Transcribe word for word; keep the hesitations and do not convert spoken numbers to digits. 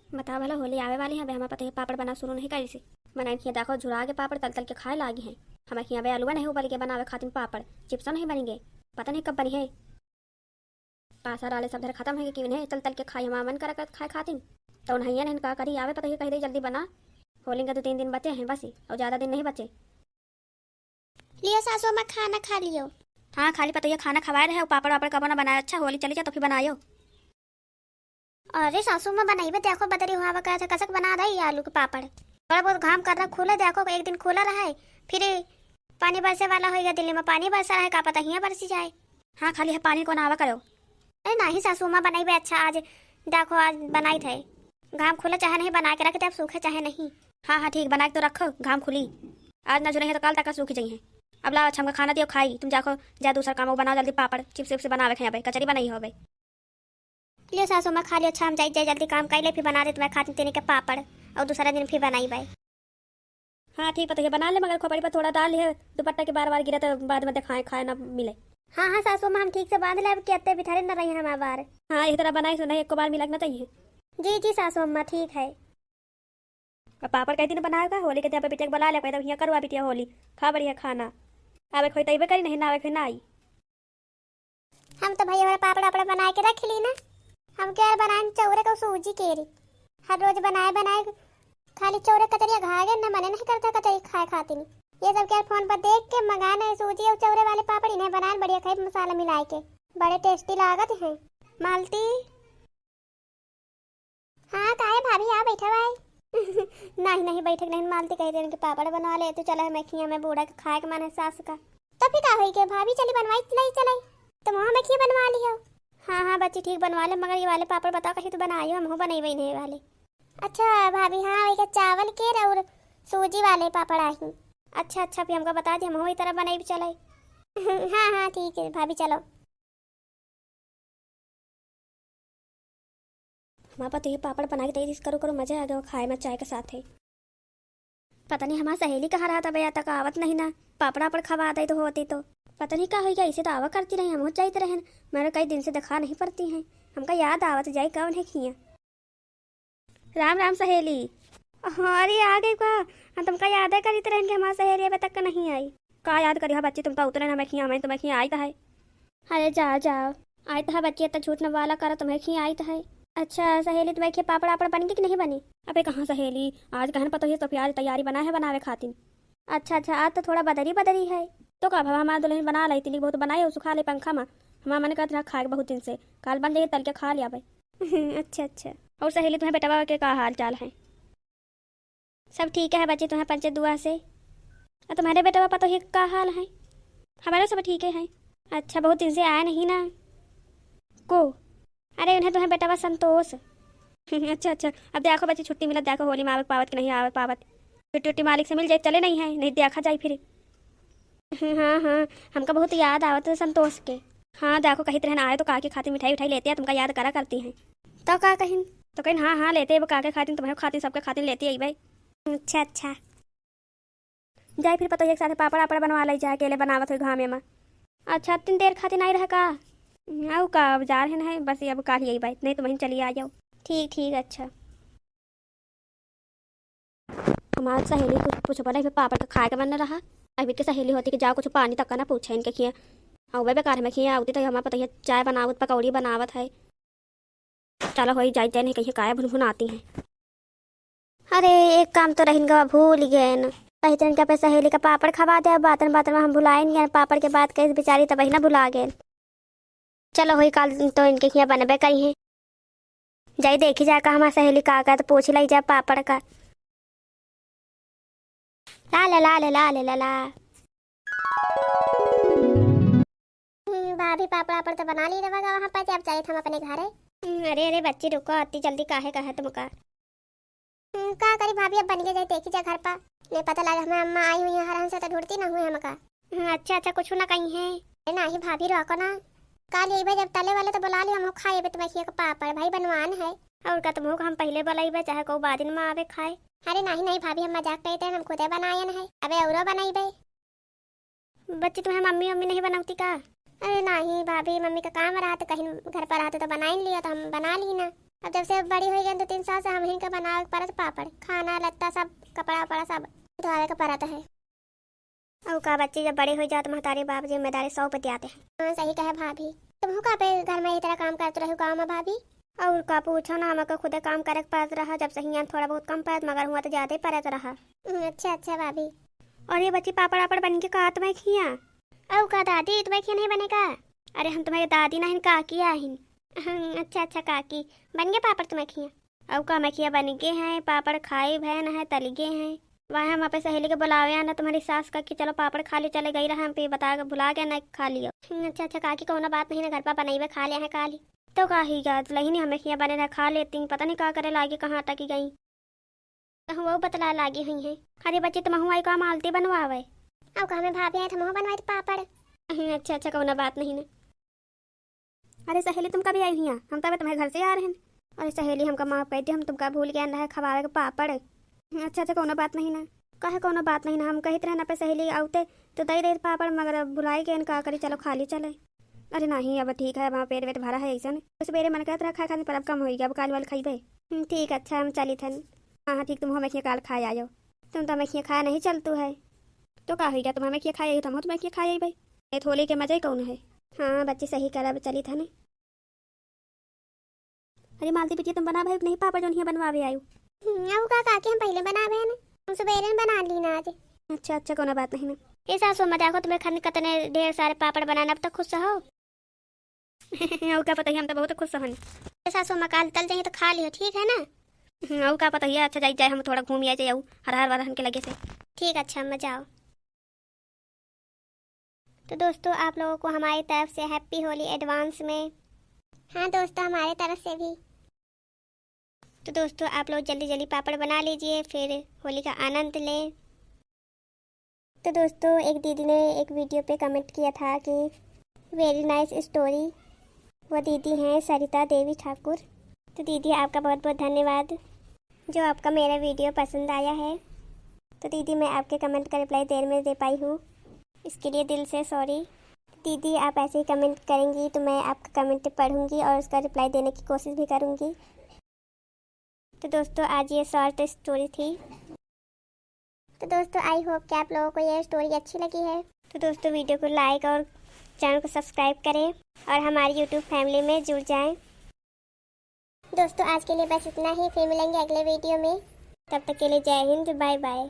बताओ भला, होली आवे वाली है, अबे हमार पतोहिया पापड़ बनाव सुरू नहीं करिस। मनई खिया देखो, झुरा के पापड़ तल तल के खाए लागी हैं। हमरे खिया अबे अलुआ नहीं उबल के बनावे खातिर पापड़, चिप्सो नहीं बनी गए, पता नहीं कब बनी है। पासा डाले सब धर खतम है कि उन्हें तल तल के खाई हमार मन करत खाए खातिर। तो उन्हें नहीं का करी, आवे पतोहिया कह दे जल्दी बना, होली के दो तीन दिन बचे हैं बस, और ज्यादा दिन नहीं बचे। लियो सासू अम्मा, खाना खा लियो। हाँ, खाली पतोहिया खाना खवाए रहे, पापड़ वापड़ कबो ना बनाए। अच्छा, होली चली जा तो फिर बनायो। अरे सासू अम्मा, बनाइबे, देखो बदरी हुआ बा, कैसे कसक बना दे ये आलू के पापड़। थोड़ा बहुत घाम कर रहा, खुले देखो, एक दिन खुला रहे, फिर पानी बरसे वाला होइगा, दिल्ली में पानी बरसा रहे, का पता हियाँ बरसी जाए। हाँ, खाली है पानी को ना आवा करो। अरे नाही सासू अम्मा, बनाइबे, अच्छा आज देखो, आज बनाई थे, घाम खुला चाहे नहीं, बना के रख दे, अब सूखे चाहे नहीं। हाँ, हाँ, ठीक, बना के तो रखो, घाम खुली। आज ना जुड़े हैं तो काल तक सूख जाई हैं। अब लाओ, अच्छा, हमका खाना दियो, खाई, तुम जाखो, जा दूसरा काम बनाओ, जल्दी पापड़, चिप्स विप्स बनावे के हैं, अबे कचरी बनाई हो अबे। लियो सासू माँ, खा लियो, अच्छा, हम जाई, जाई, जल्दी काम कर ले, फिर बना दे तुम्हारे खातिर तीन के पापड़, और दूसरा दिन फिर बनाई बाई। हाँ, ठीक, पतोहिया बना ले, मगर खोपड़ी पर थोड़ा डाल ले, दुपट्टा के बार बार गिरे तो बाद में दिखाए, खाए ना मिले। हाँ, हाँ, सासू माँ, हम ठीक से बांध ले, अब कहते बिथरे न रही हमारे बार। हाँ, यही तरह बनाई सुनाई, एक को बार मिला के ना चाहिए। जी, जी, सासू अम्मा, ठीक है। अब पापड़ कई दिन बनाएगा, होली के दिन पे बिटिया के बुला ले, कह दो, "हियाँ करवा बिटिया होली, खा बढ़िया खाना।" आवे खोई तैबे करी, नहीं ना आवे खोई ना आई। हम तो भैया वाला पापड़ वापड़ बनाए के रख ली ना, हम क्या बनाए चौरे को सूजी के री, हर रोज बनाए बनाए खाली चौरे कचरिया खा गए, ना मने नहीं करता कचरी खाए खातिर। ये सब क्या फोन पर देख के मंगाए नहीं सूजी और चौरे वाले पापड़, इन्हें बनाए बढ़िया खाई मसाला मिलाए के, बड़े टेस्टी लागत हैं। मालती, हाँ, काहे भाभी, आ बैठा भाई। नहीं, नहीं, बैठक नहीं, मालती कह देन कि पापड़ बनवा ले, तू चला है, मैं खिया में बूढ़ा के खाए के मन है सास का। तब फिर का होई के भाभी, चली बनवाई, चलाई, चलाई। तुम हमें खिया बनवा लियो। हाँ, हाँ, बच्ची, ठीक बनवा ले, मगर ये वाले पापड़ बताओ, कहीं तू बनाई हो, हम हो बनई नहीं वाले। अच्छा भाभी, हाँ, वही के चावल के और सूजी वाले पापड़ आई। अच्छा, अच्छा, फिर हमका बता दी, हम हो इस तरह बनाई चलाई। हाँ, हाँ, ठीक है भाभी, चलो। हमार पतोहिया पापड़ बना के दे दिस, करो, करो, मजा आ गया खाए में चाय के साथ है। पता नहीं हमार सहेली कहाँ रहत बे, या तक आवत नहीं ना, पापड़ वापड़ खवा दे तो होती तो। पता नहीं का हो गया, इसे तो आवा करती रही, हम हो जाइत रहन, मगर कई दिन से दिखा नहीं पड़ती हैं, हमका याद आवत जाई कौन है खिया। राम राम सहेली। हाँ, अरे आ गई का? हम तुमका याद है करीत रहन कि हमार सहेली अबे तक नहीं आई। का याद करी हो बच्ची, तुम तो उतरे ना, मैं खिया, मैं तुम्हें खिया आई तो है। अरे जाओ, जाओ, आई तो है बच्ची, इतना झूठ न वाला करो, तुम्हें खिया आई तो है। अच्छा सहेली, तुम्हें खिया पापड़ वापड़ बन गई कि नहीं बनी? अबे कहाँ सहेली, आज कहन पतोहिया तो फिर आज तैयारी बना है बनावे खातिर। अच्छा, अच्छा, आज तो थोड़ा बदरी बदरी है। तो का भवा, हमार दुल्हन बना लाई, तिली बहुत बनाए, उसको खा ले पंखा में। हमार मन करत रहा खाए के बहुत दिन से, काल बन जाइए तल के खा लिया भाई। अच्छा, अच्छा। और सहेली, तुम्हें बेटवा के का हाल चाल है? सब ठीक है बच्ची, तुम्हें पंचे दुआ से। और तुम्हारे बेटवा पतोही का हाल है? हमारे सब ठीक है। अच्छा, बहुत दिन से आया नहीं ना। को? अरे उन्हें तुम्हें बेटवा संतोष। अच्छा, अच्छा। अब देखो बच्ची, छुट्टी मिलत, देखो होली में आवत पावत कि नहीं आवत पावत। छुट्टी उट्टी मालिक से मिल जाए, चले नहीं है, नहीं देखा जाए फिर। हाँ, हाँ, हमका बहुत याद आवत है संतोष के। हाँ, देखो कहित रहन आए तो काके खातिर मिठाई उठाई लेते हैं, तुमका याद करा करती हैं। तो का कहिन? तो कहिन, हाँ, हाँ, लेते हैं, वो काके खातिर, तुम्हारे खातिर, सबके खातिर लेते आई भाई। अच्छा, अच्छा। जाए फिर पतोहिया के साथे पापड़ वापड़ बनवा लाई जाए, अकेले बनावत हुई घामे में। अच्छा, तीन देर खातिर नहीं रह का? आऊ का, अब जा रहे हैं, बस ये अब काल ही आई भाई, नहीं तो वहीं चली आ जाओ। ठीक, ठीक, अच्छा। हमार सहेली कुछ पूछो पर नहीं, पापड़ का खाए के मन न रहा। अभी के सहेली होती कि जाओ कुछ पानी तक का ना पूछे इनके खिया। और वह बेकार में खिया होती तो हमार पतोहिया चाय बनावत, पकौड़ी बनावत है। चलो होई जाई, जाए नहीं कहीं काया भुनभुन आती हैं। अरे एक काम तो रहिन गवा, भूल गए न। कही तो इनका पे सहेली का पापड़ खवा दे, बातन बातन में हम भुलाइन गए, पापड़ के बात कही बेचारी तब ही ना भुला गए। चलो होई काल तो इनके खिया बनबे करी हैं। जाई देखी जा का हमार सहेली का का तो पूछ लाई जा पापड़ का। ला ले, ला ले, ला ले, ला, ला। हम्म, भाभी पापड़ वापड़ तो बना ली रहा वहाँ पर, अब जाइत हम अपने घरे। हम्म, अरे, अरे बच्ची रुको, अति जल्दी काहे कहे तुमका? हम्म, का करी भाभी, अब बन के जाए देखी जा घर पर। नहीं पता लगे हमें अम्मा आई हुई है हरहन से तो ढूंढती ना हुई हमका। हम्म, अच्छा, अच्छा, कुछ ना कही है। अरे नाही भाभी, रोको ना, काल अइबे जब तले वाले तो बुला लियो, हम खाए बे तुम्हें खिया के पापड़, भाई बनवान है। और का तुमको हम पहले बुलाइबे, चाहे को बाद में आवे खाए। अरे नाही, नाही भाभी, हम मजाक करते हैं, हम खुदे बनायन है, अबे औरो बनाइबे। बच्ची, तुम्हें मम्मी, मम्मी नहीं बनौती का? अरे नाही भाभी, मम्मी का काम रहा तो कहीं घर पर रहते तो बनाइन लिया, तो हम बना ली ना। अब जब से बड़ी होइ गइन दो तीन साल से, हमहिन का बनावे के परत पापड़, खाना लत्ता सब, कपड़ा वपड़ा सब धोआवे के परत है। अउ का बच्ची, जब बड़े होइ जात महतारी बाप जिम्मेदारी सौंप द्यात है। हाँ, सही कहे भाभी। तुमहू का पे घर में यही तरह काम करत रहू गाँव में भाभी? अउर का पूछो ना, हमका खुदे काम करे के परत रहा, जब से हियाँ थोड़ा बहुत कम परत, मगर हुआँ तो ज्यादा ही परत रहा। हम्म, अच्छा, अच्छा भाभी। अउर ये बच्ची, पापड़ वापड़ बन गे का तुम्हरे खियाँ? अउ का दादी, तुम्हरे खियाँ नहीं बने का? अरे हम तुम्हरे दादी नाहीं, काकी आहिन। हम्म, अच्छा, अच्छा काकी, बन गे पापड़ तुम्हरे खियाँ? अउ का, हमरे खियाँ बन गे हैं, पापड़ खाए भयन है, तल गे हैं। वह हम अपने सहेली के बुलावे आना, तुम्हरी सास का कि चलो पापड़ खा लियो, चले गई रहा, हम पे बता के भुला गया ना, खा लियो। हम्म, अच्छा, अच्छा काकी, कौनो बात नहीं ना, घर पर बनइबे, खा ले हैं काली। तो का ही गा, दुलहिनी हमरे खियाँ बने रहा, खा लेती, पता नहीं का करे लागी, कहाँ अटकी गई। कहूँ वो बतला लागी हुई हैं। अरे बच्ची, तुमहू आई का मालती बनवावे? अउ का, हमें भाभी आए, तुमहू बनवाई तो पापड़। हम्म, अच्छा, अच्छा, कौनो बात नहीं ना। अरे सहेली, तुम कभी आई हियाँ? हम तो अबे तुम्हरे घर से आ रहे हैं। अरे सहेली, हमका माफ कर दे, हम तुमका भूल गए रहे खवावे के पापड़। अच्छा, अच्छा, कौनो बात नहीं ना। काहे कौनो बात नहीं ना, हम कहित रहे ना पे सहेली आउते तो दई देत पापड़, मगर अब भुलाई गए, का करी, चलो खा ली चले। अरे नहीं, अब ठीक है, अब पेट वेट भरा है ऐसन। सबेरे मन करत रहा खाए खातिर, पर अब कम होई गया, अब काल वाल खइबे। हम्म, ठीक, अच्छा, हम चलित हन। हाँ, हाँ, ठीक, तुम हमें खिया काल खाए आयो। तुम तो हमें खिया खाए नहीं चलतू है। तो का होई गया, तुम हमें खिया खाए आई, तो हम तुम्हें खिया खाए आई भाई। ए, होली के मजे कौन है? हाँ बच्ची, सही करब, चलित हन। अरे मालती बिटिया, तुम बनावे हो कि नहीं पापड़ जौन हियाँ बनवावे आयो? हम्म, अउ का काकी, हम पहिले बनावे हैं ना, हम सबेरे में बना ली ना आज। अच्छा, अच्छा, कौनो बात नहीं ना। ए सासू अम्मा, देखो तुम्हरे खातिर कितने ढेर सारे पापड़ बनाना, अब तक खुश हो? अउ का पता ही, हम तो बहुत खुश हन। ए सासू अम्मा, काल तल जाइए तो खा लियो, ठीक है ना? हम्म, अउ का पता ही, अच्छा जाई जाए, हम थोड़ा घूम आए जाए, अउ हर हर वरहन के लगे से। ठीक, अच्छा अम्मा, जाओ। तो दोस्तों, आप लोगों को हमारी तरफ से Happy Holi advance में। हाँ दोस्तों, हमारे तरफ से भी। तो दोस्तों, आप लोग जल्दी जल्दी पापड़ बना लीजिए, फिर होली का आनंद लें। तो दोस्तों, एक दीदी ने एक video पे comment किया था कि very nice story। वो दीदी हैं सरिता देवी ठाकुर। तो दीदी, आपका बहुत बहुत धन्यवाद जो आपका मेरा video पसंद आया है। तो दीदी, मैं आपके comment का reply देर में दे पाई हूँ, इसके लिए दिल से sorry। दीदी, आप ऐसे ही comment करेंगी तो मैं आपका comment पढ़ूंगी और उसका reply देने की कोशिश भी करूंगी। तो दोस्तों, आज ये short story थी। तो दोस्तों, I hope कि आप लोगों को ये story अच्छी लगी है। तो दोस्तों, video को like और channel को subscribe करें और हमारी YouTube family में जुड़ जाएं। दोस्तों, आज के लिए बस इतना ही, फिर मिलेंगे अगले video में। तब तक के लिए जय हिंद, bye bye।